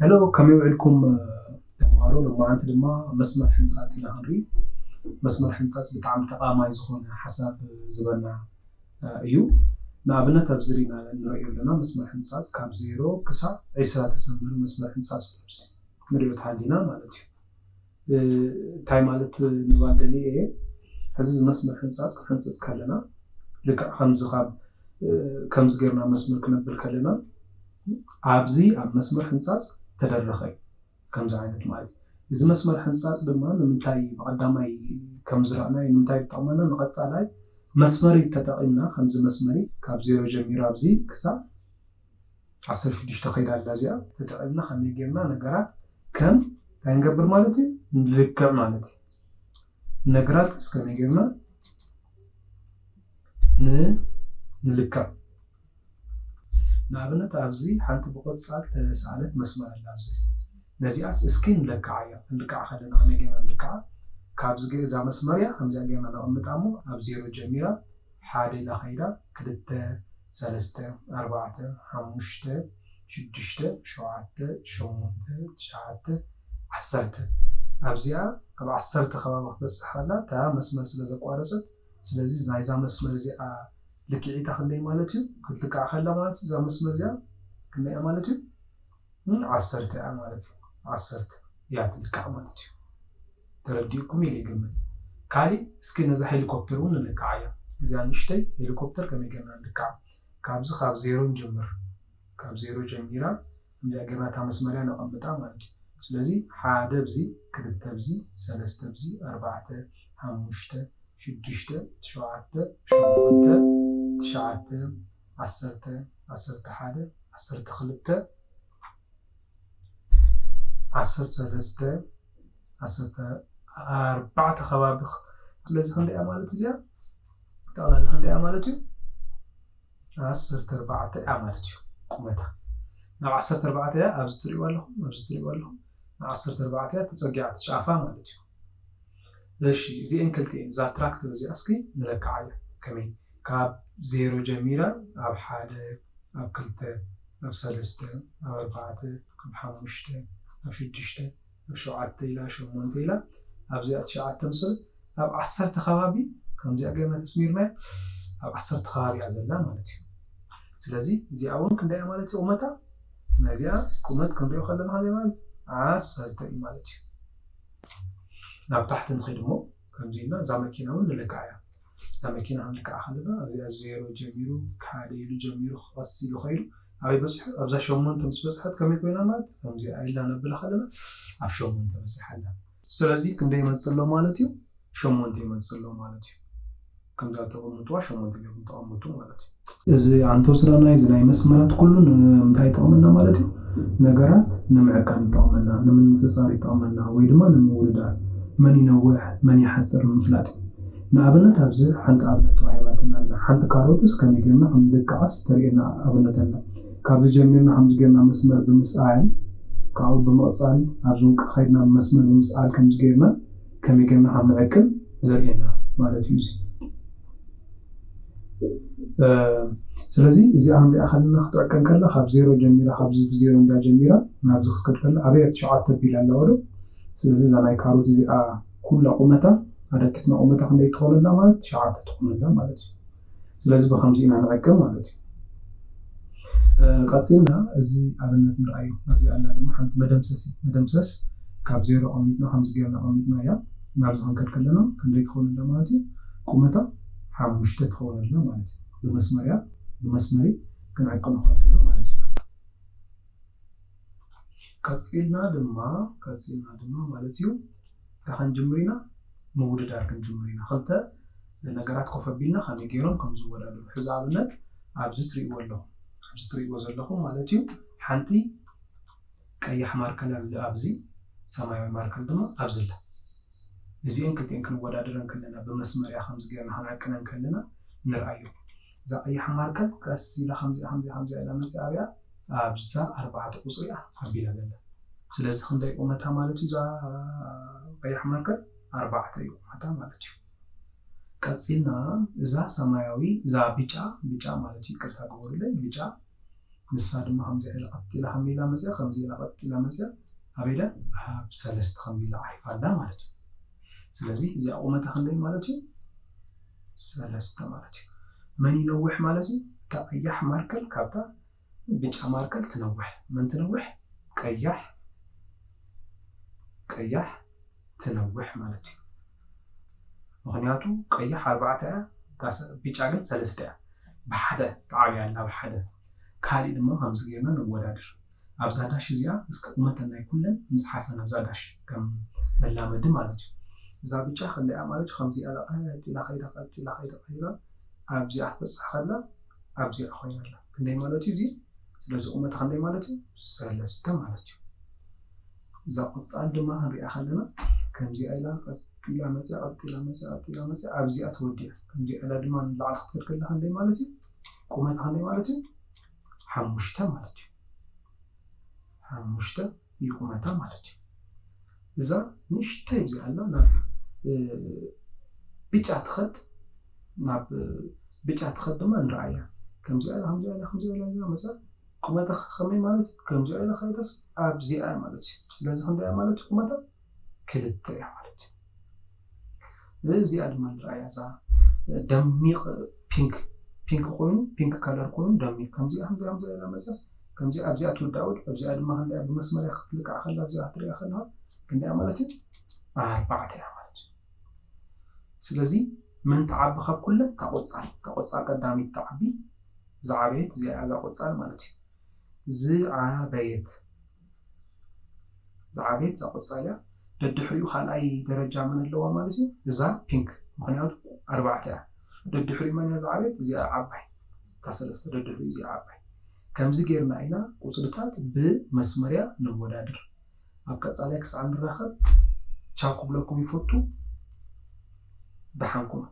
ሄሎ፣ ከመይ ውዕልኩም ተምሃሮ? ሎማዓንቲ ድማ መስመር ሕንፃፅ ኢና ክንርኢ። መስመር ሕንፃፅ ብጣዕሚ ጠቓማይ ዝኾነ ሓሳብ ዝበና እዩ። ንኣብነት ኣብዚ ሪና ንሪኦ ኣለና መስመር ሕንፃፅ ካብ ዜሮ ክሳብ ዒስራ ተሰመረ መስመር ሕንፃፅ ንሪኦ ተሃሊና ማለት እዩ። እንታይ ማለት ንባል ደሊ እየ? ሕዚ መስመር ሕንፃፅ ክንሕንፅፅ ከለና ልክዕ ከምዚ ካብ ከምዚ ጌርና መስመር ክነብል ከለና ኣብዚ ኣብ መስመር ሕንፃፅ ተደረኸ እዩ። ከምዚ ዓይነት ማለት እዩ። እዚ መስመር ሕንፃፅ ድማ ንምንታይ ብቐዳማይ ከም ዝረእናይ ንምንታይ ይጠቕመና? ንቐፃላይ መስመሪ ተጠቒምና ከምዚ መስመሪ ካብ ዜሮ ጀሚሩ ኣብዚ ክሳብ ዓሰርተ ሽዱሽተ ከይዳ ኣላ እዚኣ ተጠቒምና ከመይ ጌርና ነገራት ከም እንታይ ንገብር ማለት እዩ? ንልክዕ ማለት እዩ። ነገራት እስከመይ ጌርና ንልክዕ። ንኣብነት ኣብዚ ሓንቲ ብቆፃል ተሳእለት መስመር ኣላ ኣብዚ ነዚኣስ እስኪ ንለክዓ እያ። ክንልክዓ ከለና ከመይ ጌርና ንልክዓ? ካብዚ ገ- እዛ መስመር እያ ከምዚኣ ጌርና ነቐምጣ እሞ ኣብ ዜሮ ጀሚራ ሓደ ኢላ ከይዳ ክልተ ሰለስተ ኣርባዕተ ሓሙሽተ ሽዱሽተ ሸውዓተ ሸሞንተ ትሽዓተ ዓሰርተ ኣብዚኣ ኣብ ዓሰርተ ከባቢ ክትበፅሕ ከላ እታ መስመር ስለ ዘቋረፀት ስለዚ ናይዛ መስመር እዚኣ ልክዒታ ክንደይ ማለት እዩ ክትልካዕ ከላ ማለት እዩ እዛ መስመር እዚኣ ክንደይ ማለት እዩ ዓሰርተ እያ ማለት እዩ ዓሰርተ እያ ትልካዕ ማለት እዩ ተረዲእኩም ኢለ ይገምት ካሊእ እስኪ ነዛ ሄሊኮፕተር እውን ንልክዓ እያ እዚኣ ንእሽተይ ሄሊኮፕተር ከመይ ገርና ንልክዓ ካብዚ ካብ ዜሮ ንጀምር ካብ ዜሮ ጀሚራ እንዲያ ገርና እታ መስመር እያ ነቐምጣ ማለት እዩ ስለዚ ሓደ ብዚ ክልተ ብዚ ሰለስተ ብዚ ኣርባዕተ ሓሙሽተ ሽዱሽተ ሸውዓተ ሸሞንተ ትሽዓተ ዓሰርተ ዓሰርተ ሓደ ዓሰርተ ክልተ ዓሰርተ ሰለስተ ዓሰርተ ኣርባዕተ ከባቢ ስለዚ ክንደይ እያ ማለት እዚኣ ጠቕላላ ክንደይ እያ ማለት እዩ ዓሰርተ ኣርባዕተ እያ ማለት እዩ ቁመታ ናብ ዓሰርተ ኣርባዕተ እያ ኣብዚ ትሪእዋ ኣለኹም ኣብዚ ትሪእዋ ኣለኹም ናብ ዓሰርተ ኣርባዕተ እያ ተፀጊዓ ትጫፋ ማለት እዩ እሺ እዚአን ክልቲኤን እዛ ትራክተር እዚኣ እስኪ ንለክዓ እያ ከመይ ካብ ዜሮ ጀሚራ ኣብ ሓደ ኣብ ክልተ ኣብ ሰለስተ ኣብ ኣርባዕተ ኣብ ሓሙሽተ ኣብ ሽዱሽተ ኣብ ሸውዓተ ኢላ ሸሞንተ ኢላ ኣብዚኣ ትሽዓተ ምስ ኣብ ዓሰርተ ከባቢ ከምዚኣ ገና ተስሚርና ኣብ ዓሰርተ ከባቢ እያ ዘላ ማለት እዩ ስለዚ እዚኣ እውን ክንደይ ማለት እዩ ቁመታ ናይዚኣ ቁመት ክንሪኦ ከለና ከ ማለት ዓሰርተ እዩ ማለት እዩ ናብ ታሕቲ ንኸይድ እሞ ከምዚ ኢልና እዛ መኪና እውን ንለክዓ እያ እዛ መኪና ክንልክዓ ከለና ኣብዚኣ ዜሮ ጀሚሩ ሓደ ኢሉ ጀሚሩ ክቐስ ኢሉ ኸይዱ ኣበይ በፅሑ ኣብዛ ሸሞንተ ምስ በፅሐት ከመይ ኮይና ማለት ከምዚኣ ኢልና ነብላ ከለና ኣብ ሸሞንተ በፂሓ ኣላ ስለዚ ክንደይ ይመፅእ ኣሎ ማለት እዩ ሸሞንተ ይመፅእ ኣሎ ማለት እዩ ከምዛ ተቐምጥዋ ሸሞንተ ጌርኩም ተቐምጡ ማለት እዩ እዚ ኣንቶስራና እዚ ናይ መስመራት ኩሉ ንምንታይ ይጠቕመና ማለት እዩ ነገራት ንምዕቃን ይጠቕመና ንምንፅፃር ይጠቕመና ወይ ድማ ንምውድዳር መን ይነውሕ መን ይሓፅር ንምፍላጥ እዩ ንኣብነት ኣብዚ ሓንቲ ኣብነት ተዋሂባትና ኣላ ሓንቲ ካሮትስ ከመይ ጌርና ከም ንልክዓስ ተርእየና ኣብነት ኣላ ካብዚ ጀሚርና ከምዚ ጌርና መስመር ብምስኣል ካብኡ ብምቕፃል ኣብዚ ውልቂ ከይድና መስመር ብምስኣል ከምዚ ጌርና ከመይ ጌርና ከም ንዕቅን ዘርእየና ማለት እዩ እዚ ስለዚ እዚኣ ክንሪኣ ከለና ክትዕቀን ከላ ካብ ዜሮ ጀሚራ ካብዚ ብዜሮ እንዳ ጀሚራ ናብዚ ክስከድ ከላ ኣበይ ኣብ ትሽዓተ ቢላ ኣለዋ ዶ ስለዚ እዛ ናይ ካሮት እዚኣ ኩላ ቁመታ ኣደቂስና ቁመታ ክንደይ ትኾነላ ማለት ትሽዓተ ትኾነላ ማለት እዩ ስለዚ ብከምዚ ኢና ንዕቅን ማለት እዩ ቀፂልና እዚ ኣብነት ንርኣዩ ኣብዚ ኣላ ድማ ሓንቲ መደምሰስ መደምሰስ ካብ ዜሮ ቀሚጥና ከምዚ ጌርና ቀሚጥና እያ ናብዚ ክንከድ ከለና ክንደይ ትኸውን ኣላ ማለት እዩ ቁመታ ሓሙሽተ ትኸውን ኣላ ማለት እዩ ብመስመርያ ብመስመሪ ክንዕቅኖ ከለና ማለት እዩ ቀፂልና ድማ ቀፂልና ድማ ማለት እዩ እንታይ ክንጅምር ኢና ምውድዳር ክንጅምር ኢና ክልተ ነገራት ኮፍ ኣቢልና ከመይ ገይሮም ከም ዝወዳደሩ ሕዚ ኣብነት ኣብዚ ትሪእዎ ኣለኹም ኣብዚ ትሪእዎ ዘለኹም ማለት እዩ ሓንቲ ቀያሕ ማርከል ኣለ ኣብዚ ሰማያዊ ማርከል ድማ ኣብዚ ኣላ እዚአን ክልቲአን ክንወዳደረን ከለና ብመስመርያ ከምዚ ገይርና ክንዕቅነን ከለና ንርኣዮ እዛ ቀያሕ ማርከል ቀስ ኢላ ከምዚኣ ከምዚኣ ከምዚኣ ኢላ መፅኣ ኣብያ ኣብዛ ኣርባዕተ ቁፅሪ እያ ኣቢላ ዘላ ስለዚ ክንደይ ቁመታ ማለት እዩ እዛ ቀያሕ ማርከል ኣርባዕተ እዩ ቁመታ ማለት እዩ ቀፂልና እዛ ሰማያዊ እዛ ቢጫ ቢጫ ማለት እዩ ቅርታ ግበሩለይ ቢጫ ንሳ ድማ ከምዚ ኢላ ቀጥ ኢላ ከም ኢላ መፅያ፣ ከምዚ ኢላ ቀጥ ኢላ መፅያ፣ ኣበይ ኢላ? ኣብ ሰለስተ ከምዚ ኢላ ዓሪፋ ኣላ ማለት እዩ። ስለዚ እዚኣ ቁመታ ክንደይ ማለት እዩ? ሰለስተ ማለት እዩ። መን ይነውሕ ማለት እዩ? እታ ቀያሕ ማርከር ካብታ ብጫ ማርከር ትነውሕ። መን ትነውሕ? ቀያሕ ቀያሕ ትነውሕ ማለት እዩ። ምክንያቱ ቀያሕ ኣርባዕተ እያ፣ ብጫ ግን ሰለስተ እያ። ብሓደ ተዓብያ ኣላ፣ ብሓደ። ካሊእ ድማ ከምዚ ጌርና ንወዳድር። ኣብዛ ዳሽ እዚኣ እስከ ቁመተን ናይ ኩለን ንፅሓፈን ኣብዛ ዳሽ ከም መላመዲ ማለት እዩ። እዛ ብጫ ክንደያ ማለት እዩ? ከምዚ ኢላ ቀጢላ ከይዳ ቀጢላ ከይዳ ከይዳ ኣብዚኣ ክትበፅሕ ከላ ኣብዚኣ ኮይና ኣላ። ክንደይ ማለት እዩ እዚ? ስለዚ ቁመታ ክንደይ ማለት እዩ? ሰለስተ ማለት እዩ። እዛ ቆፃል ድማ ክንሪኣ ከለና ከምዚኣ ኢላ ቀጢላ መፅያ ቀጢላ መፅያ ቀጢላ መፅያ ኣብዚኣ ትወዲያ። ከምዚኣ ኢላ ድማ ንላዕሊ ክትከድ ከላ ክንደይ ማለት እዩ? ቁመታ ክንደይ ማለት እዩ? ሓሙሽተ ማለት እዩ። ሓሙሽተ እዩ ቁመታ ማለት እዩ። እዛ ንእሽተይ እዚኣ ኣላ ናብ ብጫ ትኸድ፣ ናብ ብጫ ትኸድ ድማ ንርኣያ። ከምዚኣ ኢላ ከምዚኣ ኢላ ከምዚኣ ኢላ እዚኣ መፅያ ቁመታ ከመይ ማለት እዩ? ከምዚኣ ኢላ ከይዳስ ኣብዚኣ ማለት እዩ። ስለዚ ክንደይ ማለት እዩ? ቁመታ ክልተ እያ ማለት እዩ። እዚኣ ድማ ንርኣያ፣ እዛ ደሚቕ ፒንክ፣ ፒንክ ኮይኑ፣ ፒንክ ከለር ኮይኑ ደሚቕ ከምዚኣ ከምዚኣ ከምዚኣ ኢላ መፅያስ ከምዚኣ ኣብዚኣ ትውዳእ ውድ ኣብዚኣ ድማ ክንደያ ብመስመር ክትልካዕ ከላ ኣብዚኣ ክትሪኣ ከለካ ክንደያ ማለት እዩ? ኣርባዕተ እያ ማለት እዩ። ስለዚ መን ትዓቢ ካብ ኩለን? እታ ቆፃል፣ እታ ቆፃል ቀዳመይቲ ትዓቢ። ዝዓበየት እዚኣ እያ፣ እዛ ቆፃል ማለት እዩ። ዝዓበየት ዝዓበየት እዛ ቆፃል እያ። ደድሕሪኡ ካልኣይ ደረጃ መን ኣለዋ ማለት እዩ? እዛ ፒንክ፣ ምክንያቱ ኣርባዕተ እያ። ደድሕሪኡ መን እያ ዝዓበየት? እዚኣ ዓባይ፣ እታ ሰለስተ ደድሕሪኡ እዚኣ ዓባይ። ከምዚ ጌርና ኢና ቁፅርታት ብመስመርያ ንወዳድር። ኣብ ቀፃላይ ክሳዕ ንራኸብ ቻው ክብለኩም ይፈቱ። ደሓንኩም።